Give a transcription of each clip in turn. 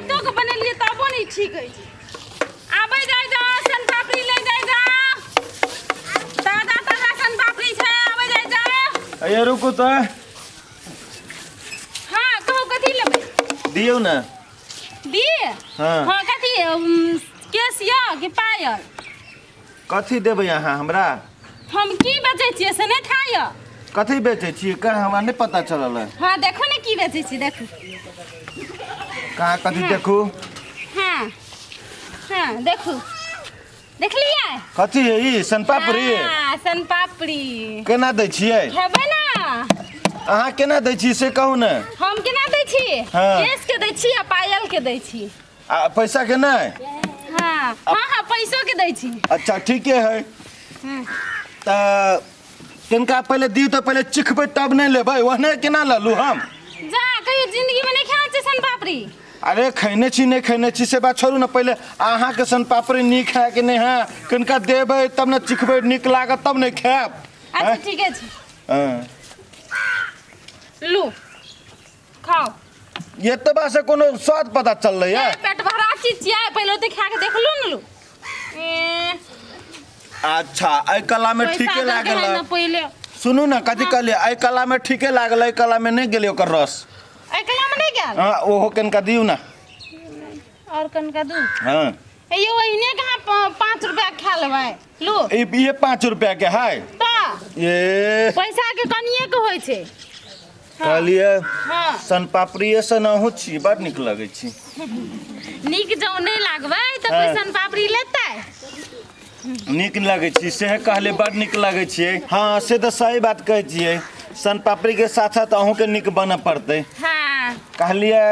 रातिो के बनेलियै तबो नहि ठीक अछि। आबै जाइ जा, सन पापड़ी ले जाइ जा, ताजा ताजा सन पापड़ी छै, आबै जाइ जा। अरे रुकू तऽ। हाँ कहू, कथी लेबै? दियौ ने। दी? हाँ। हाँ, कथी केस यऽ कि पायल? कथी देबै अहाँ हमरा? हम की बेचै छियै से नहि थाह यऽ? कथी बेचै छियै कह, हमरा नहि पता चलल है। हाँ देखू ने की बेचै छी, देखू। कहाँ कथी देखू? हाँ हाँ देखू, देखलियै? कथी है ई, सनपापड़ी? हाँ, सनपापड़ी। केना दै छियै? खेबै ने। अहाँ केना दै छी से कहू ने। हम केना दै छी? हाँ। केस के दै छी आ पायल के दै छी। आ पैसा के नहि? हाँ हाँ हाँ, पैसो के दै छी। अच्छा ठीके है। तऽ तिनका पहिले दियौ तऽ पहिले चिखबै तब नहि लेबै, ओहने केना लऽ लू हम? जा, कहियो जिंदगी में नहीं खाना छै सनपापड़ी? अरे खैने छी नहि खैने छी से बात छोड़ू ने, पहिले अहाँके सनपापड़ी नीक है कि नहि है, किनका देबै तब ने चिखबै, नीक लागत तब ने खायब। अच्छा ठीके छै। हँ। लू खाओ। एतबा से कोनो स्वाद पता चललै है? ए, पेट भरा चीज छियै, पहिले ओते खा के देखलू ने। लू ए, अच्छा एहि कला में पैसा ठीके दऽ के लागल है है। ने पहिले। सुनू ने, कथी कहलियै, एहि कला में ठीके लागल, एहि कला में नहि गेलै ओकर रस। एकला में नहीं गेल? हँ, ओहो कनिका दियौ ने। और कनिका दू? हँ। ए यौ, एहने कहाँ 5 रुपया खा लेबै, लू। ई ये 5 रुपया के है? तऽ ये पैसा के कनिए के होइ छै। कहलियै हाँ। सन पापड़िए सन अहूँ छी, बड़ नीक लगै छी। नीक जँ नहि लागबै तऽ कोइ हाँ। सन पापड़ी लेतै? नीक लगै छी सेहे कहलियै, बड़ नीक लगै छियै। हँ से तऽ सही बात कहै छियै, सन पापड़ीके साथ साथ अहूँके नीक बनऽ पड़तै। हाँ। कहलियै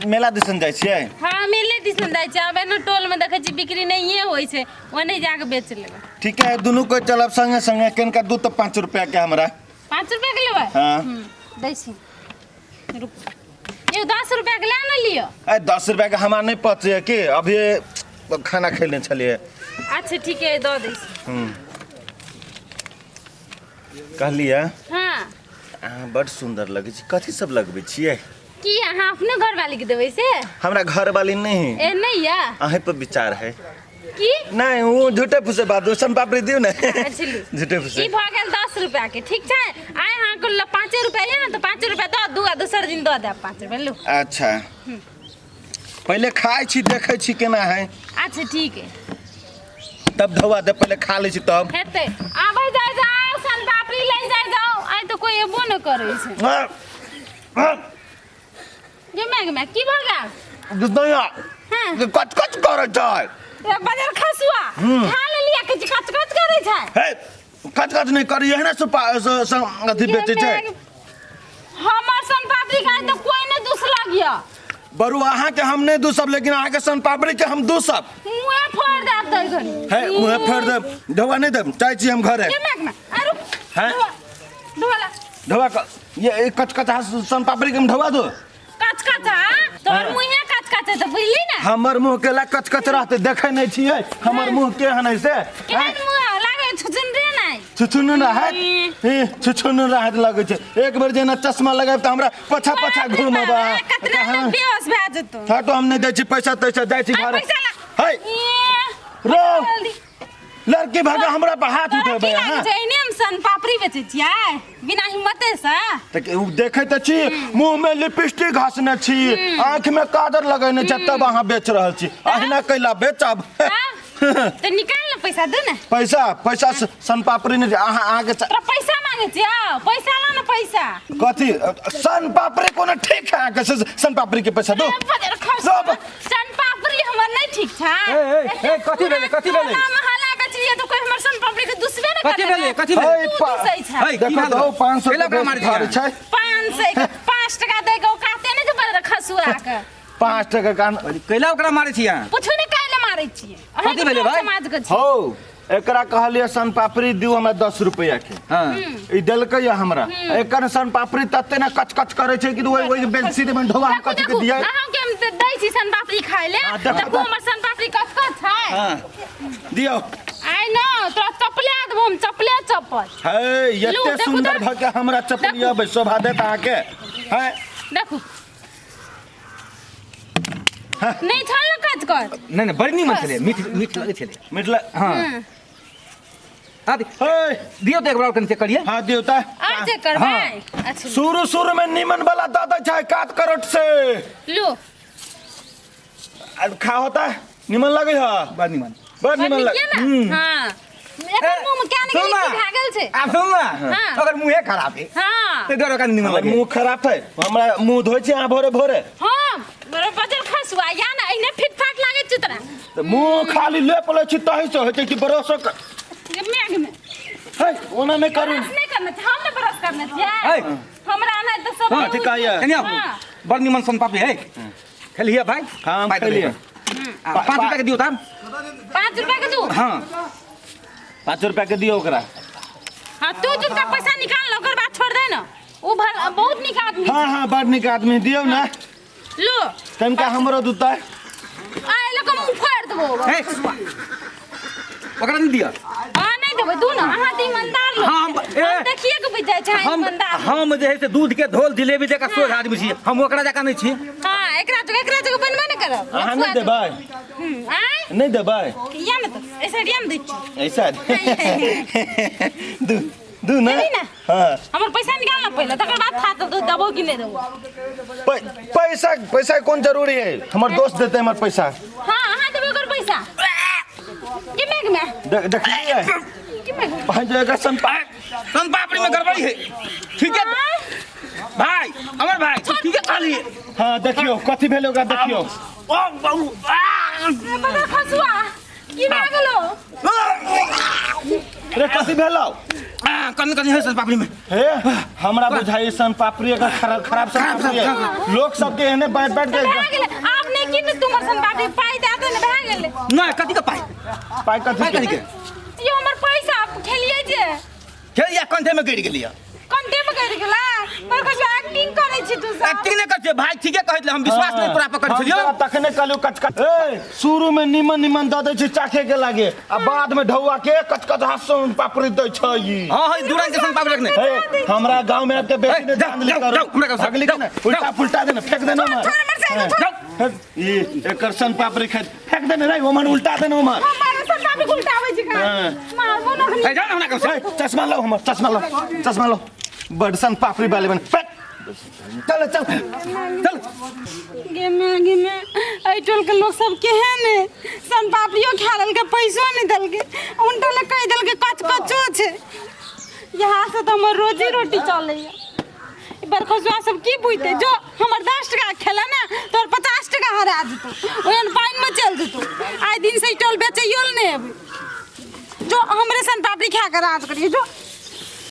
मेला दिसन जाइ छियै? हाँ मेले दिसन जाइ छियै। आब एना टोलमे देखै छी बिक्री नहिए होइ छै, ओन्ने जाके बेच लेबै। ठीक है, दुनू कोइ चलब संगे संगे। कनिका दू तऽ 5 रुपया के हमरा। 5 रुपया के लेबै? हाँ। दै छी, रुकू। यौ, 10 रुपया के लए ने लिअ। अरे 10 रुपया के हमरा नहि पचैए कि, अभी खाना खैले छलियै। अच्छा ठीक है, दऽ दै छी। कहलियै हाँ। अहाँ बड़ सुन्दर लगै छी, कथी सब लगबै छियै? की अहाँ अपने घरवाली के देबै से? हमरा घरवाली नहीं है। ए नहीं या? अहीं पर विचार है। की? नहीं, वो झूठे फूसे बात, सन पापड़ी दियौ ने। अच्छा लू। झूठे फूसे। ई भऽ गेल 10 रुपया के, ठीक छै? आइ अहाँके 5 रुपया यऽ ने, तऽ 5 रुपया दऽ दू आ दोसर दिन दऽ देब 5 रुपया। लू। अच्छा पहिले खाइ छी, देखै छी केना है। अच्छा ठीक है। तब धोआ दे, पहिले खा लै छी तब। हेतै। आबै जाइ जाओ, सन पापड़ी लै जाइ जाओ। आइ तऽ कोइ एबो नहि करै छै। गे माय, गे माय, की भऽ गेल? दैया। हाँ। कच कच करै छै। ए बजर खसुआ, खा लेलियै, किछु कच कच करै छै? हे, कच कच नहि करी, एहने सुपा अथी बेचै छै। हमर सन पापड़ी खाइ तऽ कोइ नहि दुसलक यऽ। बरू, अहाँके हम नहि दूसब, लेकिन अहाँके सन पापड़ी के हम दूसब। मुँहे फोड़ देब तै घड़ी। हे, मुँहे फोड़ देब, ढौआ नहि देब, चाहै छी हम घरे। गे माय, गे माय, आरो। हैं? ढोआ, ढोआ ला। ढौआ ये ये कच कच सन पापड़ी के हम ढौआ दो। कच कच तोहर मुँहे कच कच है तऽ बुझली ने। हमर मुँह केला कच कच रहतै? देखै नहि छियै हमर मुँह केहन है से? केहन मुँह लागे छुछुन रे नहि? छुछुन रहत, हे छुछुन रहत लगै छै। एक बेर जेना चश्मा लगायब तऽ हमरा पछा पछा घूमब। कतना ने बेहोश भए जेतौ। हटो, हम नहि दै छी पैसा तैसा, जाइ छी आ, घर। पैसा ला। है। ए, रो। जल्दी। लड़की भागा हमरा पर हाथ तोरा की उठेबै लागै अहाँ? छै, एहने हम सन पापड़ी बेचै छियै बिना हिम्मते से? तऽ ओ देखै तऽ छी, मुँह में लिपस्टिक घसने छी, आँखि में काजर लगेने छी, तब अहाँ बेच रहल छी। अहिना कैला बेचब? तऽ निकाल ने पैसा, दे ने। पैसा? पैसा सन पापड़ी नहि अहाँ अहाँके तोरा पैसा मांगे छियै? पैसा ला ने पैसा। कथी सन पापड़ी कोनो ठीक है अहाँके से सन पापड़ी के पैसा दो। सब। सन पापड़ी हमर नहीं ठीक छै। ए, ए, ए, कथी भेलै, कथी भेलै? टोला मोहल्ला के छियै तऽ कोइ हमर सन पापड़ी के दुसबे ने कथी करतै। भेलै, कथी है, भेलै? तू दुसै छै। है, की देखो भेल? तो 500 कैला ओकरा मारै छियै? छै। 500 के 5 टका दै के औकाते नहि छै बड़ खसुआ के। 5 टका कान। कैला ओकरा मारै छियै अहाँ? पूछू ने काहे मारै छियै। कथी भेलै भाई? समाज के छियै। हौ, एकरा कहलियै सन पापड़ी दियौ हमरा 10 रुपैआ के। हाँ। ई देलकै या हमरा एकर सन पापड़ी तते ने कच कच करै छै कि ओहि ओहि बेसी में ढोआ हम देखू कथी के देखू दियै? अहाँके हम तऽ दै छी सन पापड़ी खाय ले। हाँ, देखू, देखू देखू। हमर सन पापड़ी कच कच छै। हाँ दियौ। आइ न तोरा चपले देबो हम, चपले चप्पल। हे लू, एते देखू सुंदर तऽ। भऽ के हमरा चपली देखू। अबै शोभा देत अहाँके? हैं? देखू। नहि छल ने कच कच। नहि नहि, बड़ नीमन छलै, मीठ मीठ लगै छलै। मिटला। हँ। हाँ, हे दियौ तऽ एक बार कनि चेक करियै। हाँ, दियौ तऽ। आर चेक करबै? अच्छा। शुरू शुरू में नीमन वाला दऽ दै छै कात करोट से। लो। आ खा होता नीमन लगै है। बड़ नीमन। बड़ नीमन लग बड़ नीक। हाँ, एकर मुंह में क्या सुन निकली ना। की भए गेल छै? आब सुन ना। हाँ। ओकर मुँहे खराब है। हाँ। ताहि दुआरे ओकरा नीमन हमर लगे। मुंह खराब है? हमरा मुंह धोइ छी अहाँ भोरे भोरे। हाँ, बड़ा बजल खसुआ या ना एने फिटफाट लागे छै तोरा। तऽ मुंह खाली लेप लै छी तही से होइ छै कि बरसो ये मेघ में। है, ओना नहि करू। ब्रश नहि करने छै, हम ने ब्रश करने छियै। है। हमरा नहि तऽ सब हाँ, केहू ठीक है। कनि आउ। हाँ। बड़ नीमन सन पापड़ी है, खेलिए भाई। हाँ, हम पाइ दऽ खेलिए। देबै। आ, 5 रुपया के दियौ तऽ। 5 रुपया के दू। हाँ। 5 रुपया के दियौ ओकरा। हाँ, तू जिनका पैसा निकाल लो, ओकर बाद छोड़ दे ना। वो भल बहुत नीक आदमी। हाँ हाँ, बड़ नीक आदमी, दियौ ना। लो। तनिका हमरो दूता। आ लोग मुंह फाड़ देबो। हे, ओकरा नहि दिअ। हाँ, नहीं देबै दू ना, अहाँ तऽ ईमानदार लोग। हाँ, ए। हम देखिए के बुझि जाइ छै अहाँ हम ईमानदार। हम जे है से दूध के धोल जिलेबी जकाँ सोझ आदमी छी, हम ओकरा जकाँ नहि छी। हाँ, एकरा जगह एकरा जगह बनबे नहि करब। अहाँ नहि देबै? आँय? नहि देबै? किया ने तऽ ऐसे रिया ने दै छी। ऐसा दू दू ना। देबही ना? हाँ। हमर पैसा निकाल ना पहिले, तकर बाद खा तऽ देबो कि नहि देबो। पैसा पैसा कोन जरूरी है, हमर दोस्त देते हमर पैसा। हाँ, अहाँ देबै ओकर पैसा कि मेघ में? देखलिए कि मेघ में? भाई जो एकर सन सन पापड़ी में गड़बड़ी है। ठीक है भाई, अमर भाई, ठीक है कहलिए। हाँ, देखियो कथी भेल ओकरा, देखियो। ओ बहु आ! बड़ा खसुआ की भए गेलो? रे, कथी भेलो? आ, कनि कनि है सन पापड़ी में। हे, हमरा बुझाई सन पापड़ी एकर खराब खराब सन पापड़ी है। लोग सबके एहने बैठ बैठ के भए गेलै। आब नहि की ने तुमर सन बाटी पाइ दए दे ने, भए गेलै। नहि, कथी के पाइ? पाइ कथी पाइ कथी के? यो हमर पैसा खेलिए जे। खेलिया कंठे में गिर गेलियै। कंठे में गिर गेला? पर कुछ एक्टिंग करै छी तू सब। एक्टिंग नहि करै छियै भाई, ठीके कहैत हम विश्वास नहि तोरा पर करै हम छलियौ। तोरा तखने कहलियौ कच कच। ए, शुरू में निमन निमन दऽ दै छै चाखे के लागे, आ बाद में ढौआ के कच कच हाथ सँ पापड़ी दै छै ई। हाँ हाँ, दू रंग के सन पापड़ी रखने। हे, हमरा गांव में आबि के बेटी ने ए, जाओ, जान ली जाओ, करू। जाओ, हमरा गाँव से, भगली के जाओ, ने, उल्टा जाओ। पुल्टा देने, फेंक देने हमर। छोड़ हमर साइकिल, छोड़। हे, ई एकर सन पापड़ी खाइ फेंक देने रे, ओमहर उल्टा देने ओमहर। मारो सन पापड़ी उल्टाबै छी का? हाँ। मारबो न। ए, जाओ ना हमरा गाँव से। ए, चश्मा लो हमर, चश्मा लो, चश्मा लो। बड़ सन पापड़ी वाले बन। फेंक। चल चल चल। गे गे, एहि टोलके लोक सब केहन है, सन पापड़ियो खा लेलकै, पैसो नहि देलकै, उनटा लए कहि देलकै कच कचो छै। यहाँ से तऽ हमर रोजी रोटी चलैया। ई बरखसुआ सब की बुझतै? जो हमर 10 टका खेला ने, तोहर 50 टका हरा जेतौ, ओहन पानिमे चलि जेतौ। आइ दिन से ई टोल बेचैयो लए नहि अबै। जो हमरे सन पापड़ी खा कऽ राज करियै जो।